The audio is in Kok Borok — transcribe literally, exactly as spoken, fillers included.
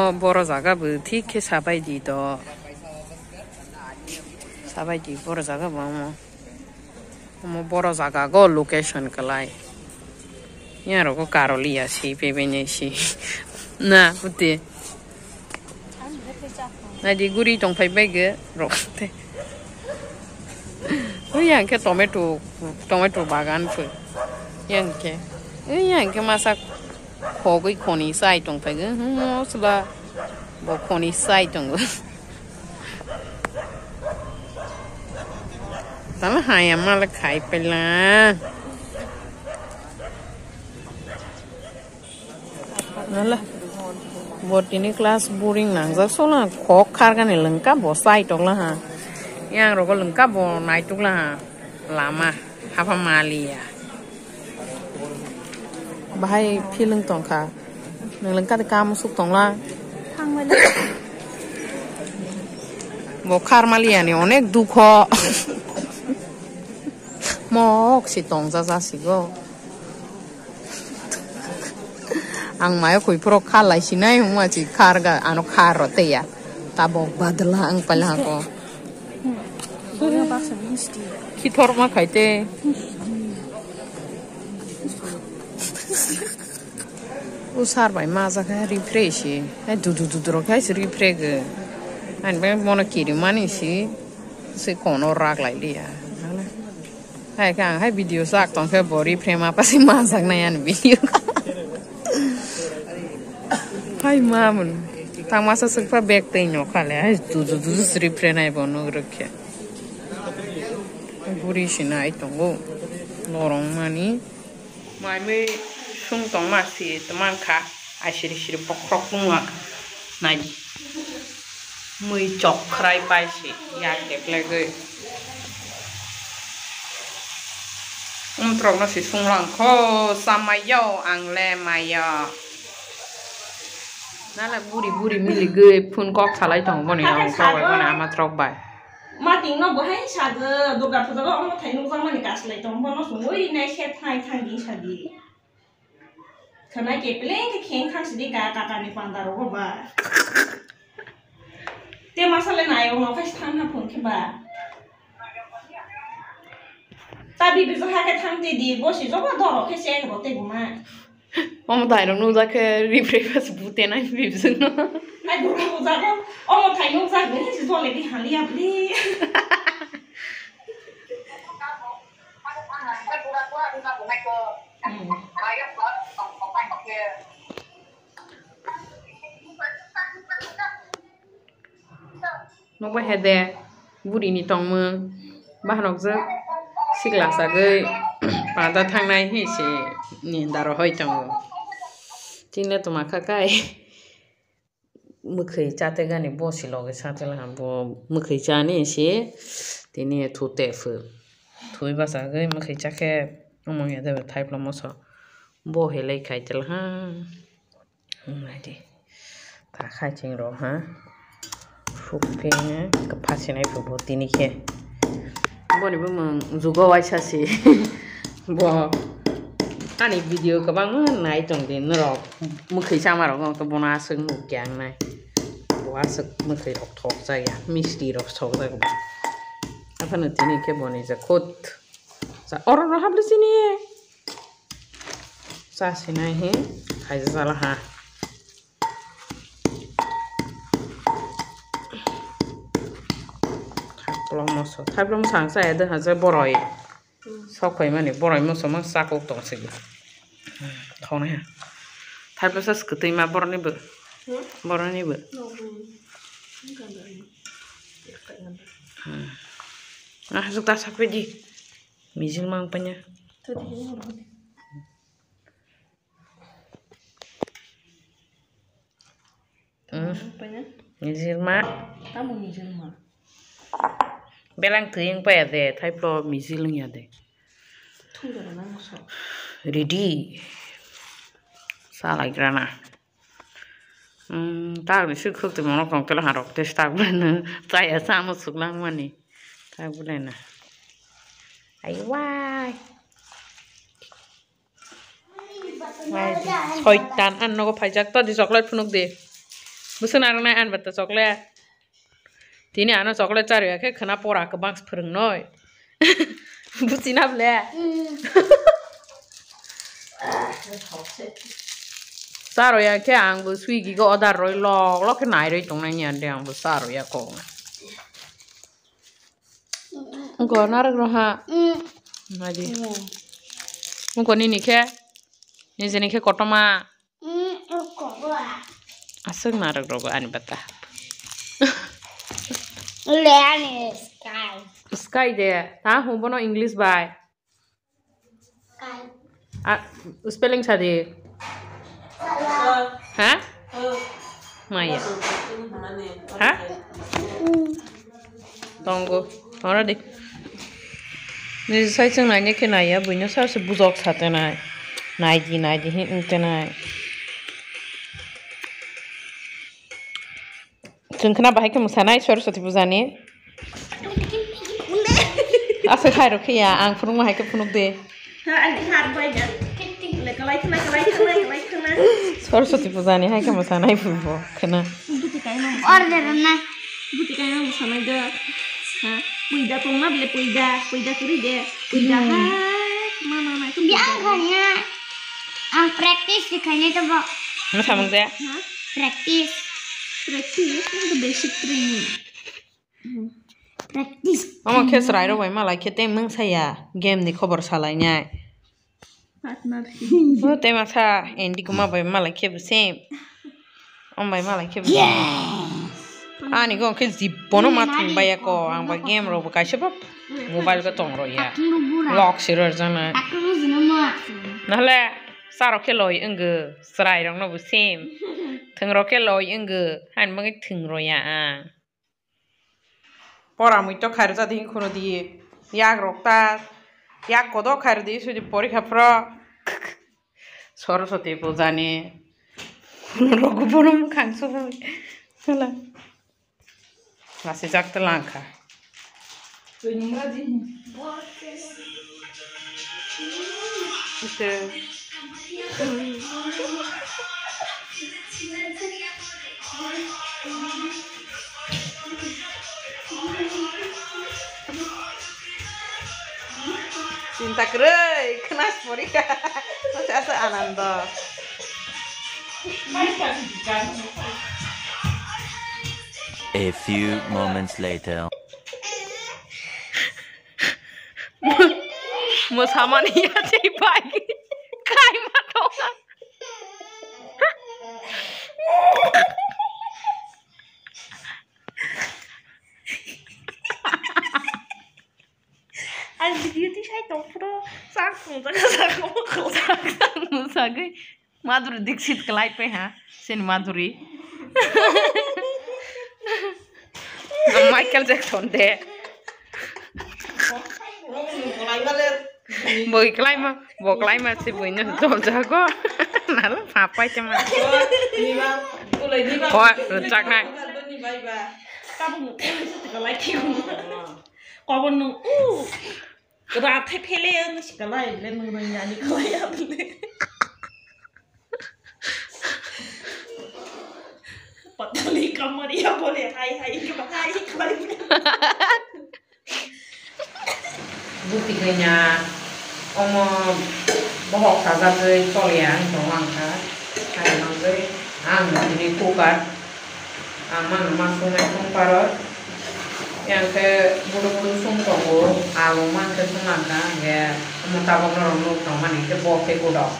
Boro jaga bo thik khe sabai di do. Sabai di boro jaga bo omo. Omo boro jaga go location kwlai. Yang rogo karoliya si pebene si. Na, pute. Nadi guri tong phai bai ge rok te. Ui yang khe tomato, tomato bagan phu. Yang khe. Ui yang khe masa khogwi khoni sai tong phai ge. Hmm, sula bo khoni sai tongo. Tala haya mala khai pela. Nala. Bo tini class boring nangjak sola khok khargani lengka bo sai tokla ha. Yang rogo lengka bo naitukla ha. Lama hapa maliya. Bahai feeling tongkha. Nwng lengka de kam suk tongla. Bo khar maliya ni onek dukho. Mok si tongja jasigo. Ang mayo koi phuro khalai sinai huma chi kharga ano khar ro teya. Tabok badla ang pala ko. Khithor ma khaite. Usar bai ma ja khe refresh. Hai dudu dudu ro khai refresh ge. Ani be mono kiri mani si. Se kono rak lai liya. Hai khe ang hai video sak tong khe bo refresh ma pasi ma sak nai ani video. Hai ma mun. Tang masa suk pa bag tei nyo khale. Hai dudu dudu refresh nai bo nuk ruk khe. Guri sinai tongo. Lorong mani. Mai mui sung tongma si tongmang kha, ai siri siri bokhorok wngma nai di. Mui chok khrai pai si yak keplegwi. Umtrok no si sung lang kho, samai yo ang le mai yo. Nala buri buri miligwi phone kok salai tongo boni. Hakai ang kok bai sabo. Boni ama trok bai. Mating no bo hai sado, Durga puja go omo thai nukjakmani kaslai tong, bono sungwi rinai se thai thang di sadi. Khwnai ke pleng khe kheng thang sidi ka kaka ni panda rogo ba. Te masale nai o no khai thang na phone khe ba. Ta bi bi ha khe thang te di, bo si joba doro khe se bo te guma. Omo thai rok nukjak khe ripre pas bute nai bibswk no. Nai bura nukjak o, omo thai nukjak ni si jole di hali ya bli. Hmm. Nukbai hai de, buri ni tongmung bahanok jwk sikla sagwi panda thangnai hinwi se ni daro hoi tongo. Chini le tongma kha kai mwkhwi chategani bo si loge sategani bo mwkhwi chani se tini thu te phu thui bachagwi mwkhwi chakhe omo ya de thaiplok moso bo helai khai telha. Naidi. Ta khai ching rok ha. Suk phe kwpha sinai phubo tini khe. Boni bumung jugo waisa si. Bo ani video kwbangma nai tong di norok. Mwkhwi chama rok to bono aswk nuk ya wngnai. Bo aswk mwkhwi rok thok jak ya. Misti rok sok jak bo. Aphano tini khe boni je khut. Sa oro no habli sini. Sa sinai he. Khaija jala ha. Thaipla moso, thaipla moso ang chaya de ha je boroi. Sok phai mani boroi moso mang sakok tong sigi. Thonai ha. Thaipla sa kwtwi ma boroni bo. Hmm? Boroni bo. No, hmm. Hmm. Ah, juk ta sakwe di. Mijil mang panya. Hmm. Panya? Mijil ma. Tamo mijil ma. Belang twi wng paya de, thaiplo mijil wng ya de. Thung dara nang so. Ready. Salai grana. Hmm, tak ni sik khuk twi mono kong tela harok te tak bana. Chaya samo suklang mani. Tak bulai na. Ai wai. Soitan, an nogo phaijak, to di chocolate phunuk di. Bwswk narwknai ani bata chocolate. Tini ano chocolate charwi ya khe khwna pora kwbang phwrwngnoi. Buchina ble. Mm. Charwi ya khe ang bo Swiggy go order rwi lok lok khe nai rwi tongnai ni ande ang bo charwi ya kok. Wngkha narwk rw ha. Mm. Naidi. Mm. Wngkha nini khe? Nijeni khe kotorma. Mm, wngkha. Aswk narwk rogo ani bata. Le ani sky. Sky de. Ta hwn bono English bai. Sky. Ah, spelling sa di. Sala. Ha? Maya. Ha? Tongo. Ora di. Ni sai chwng nai khe naiya, buino sa se bujok sa tenai. Nai di, nai di, hin tenai. Chwng khna bahai khe mwsanai Saraswati puja ni. Aswk hai rw khe ya, ang phunukma hai khe phunuk de. Ha, ani har bai da. Le kalai khna, kalai khna, kalai khna. Saraswati puja ni hai khe mwsanai phubo khna. Buti kaima. Order na. Buti kaima mwsanai da. Ha, puida tongma bile puida, puida kuri de. Puida ha. Ma, ma, ma, itu puida. Biang khanya. Ang practice di khanya to bo. Mwsamung de? Ha? Practice. Practice, itu basic training. Practice. Omo khe chwrairok bai malai khe tei mungsa ya game ni khobor salainai. Partner. O tei masa Andy kuma bai malai khe bo same. Om bai malai khe bo same. Ani go khe jibono ma thung bai ako, ang bai game rok bo kaisa bo mobile go tong rw ya. Lock se rw jana. Nahale sarok khe loi wngw, chwrairok no bo same. Thwng rok khe loi wngw, hain bagwi thwng rw ya ang. Pora mui to khairok jat hing khunu di. Yak rok ta. Yak kodo khairok di sudi porikha phro. Saraswati puja ni. Khunu rok bono mukhang subu. Hala. Lasi jak ta langkha. Ito. Chinta kwrwi khwnas pori kha. Asa anando. A few moments later. Mwsamani yachawi bai kaima tongkha. Ang video tisai tongphuru chak thungjak, chak thungjak. Mwsagwi Madhuri Dixit kwlai pai ha, sini Madhuri. Michael Jackson de. Boi kwlai ma, bo kwlai ma si boi no jol jago. Nalo papai chama. Ko chak nai. Kobor nung u. Rathai phele ang sikalai le nung nung yani kalai able. Patali kamar ya bole hai hai hai hai. Buti kanya omo bohok sajagwi choliya ang tong ang kha. Hai mangwi ang tini cooker. Ang mano ma sungnai sung parot. Yang khe budu budu sung tongo, alu man khe sung ang kha, hingkhe omo tabok norok nuk tong mani khe bo khe kudo.